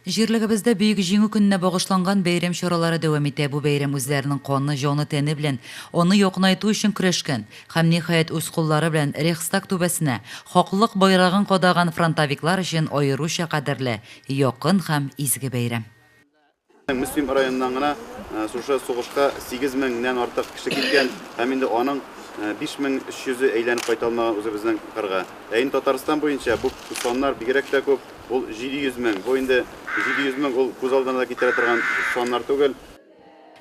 Җирлегебездә Бөек Җиңү көненә багышланган бәйрәм чаралары дәвам итә. Бу бәйрәм үзләренең каны, җаны-тәне белән аны якынайту өчен көрәшкән һәм, ниһаять, үз куллары белән Рейхстаг түбәсенә хаклык байрагын кадаган фронтовиклар өчен аеруча кадерле, якын һәм изге бәйрәм. Мөслим районыннан гына шушы сугышка 8 меңнән артык кеше киткән һәм инде аның 5300 е әйләнеп кайта алмаган үзебезнең кырга. Ә инде Татарстан буенча бу саннар бигрәк тә күп, ул 700 мең. Бу инде 700 мең ул күз алдына да китерә торган саннар түгел.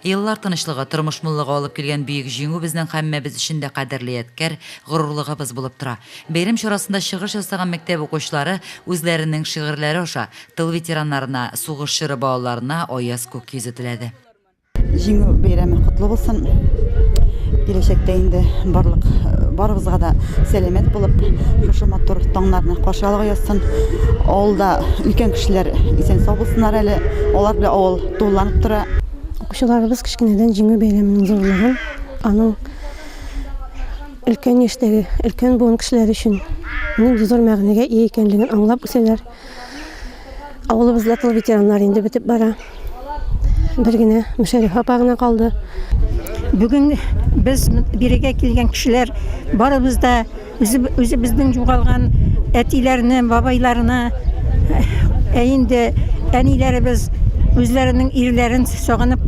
Еллар тынычлыгы, тормыш муллыгы алып килгән Бөек Җиңү безнең һәммәбез өчен дә кадерле ядкәр, горурлыгыбыз булып тора. Бәйрәм чарасында чыгыш ясаган мәктәп укучылары үзләренең шигырьләре аша тыл ветераннарына, сугыш чоры балаларына аяз күк йөзе теләде. Җиңү бәйрәме котлы булсын. Киләчәктә инде барлык барыбызга да сәламәт булып, шушы матур таңнарны каршы алырга язсын. Авылда өлкән кешеләр исән-сау булсыннар әле. Алар белән авыл тулыланып тора. Укучыларыбыз кечкенәдән Җиңү бәйрәменең зурлыгын, аның өлкән яшьтәге, өлкән буын кешеләре өчен нинди зур мәгънәгә ия икәнлеген аңлап үсәләр. Авылыбызда тыл ветераннары инде бетеп бара. Бер генә Мөшәрифә апа гына калды. Бүген без бирегә килгән кешеләр барыбыз да үзебезнең югалган әтиләрне, бабайларны, ә инде әниләребез үзләренең ирләрен сагынып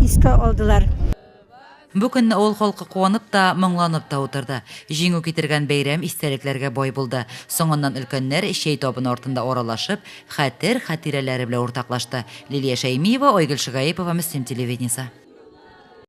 искә алдылар. Бу көнне авыл халкы куанып та, моңланып та утырды. Җиңү китергән бәйрәм истәлекләргә бай булды. Соңыннан өлкәннәр чәй табыны артында аралашып, хәтер-хатирәләре белән уртаклашты. Лилия Шәймиева, Айгөл Шигаипова, Мөслим телевидениесе.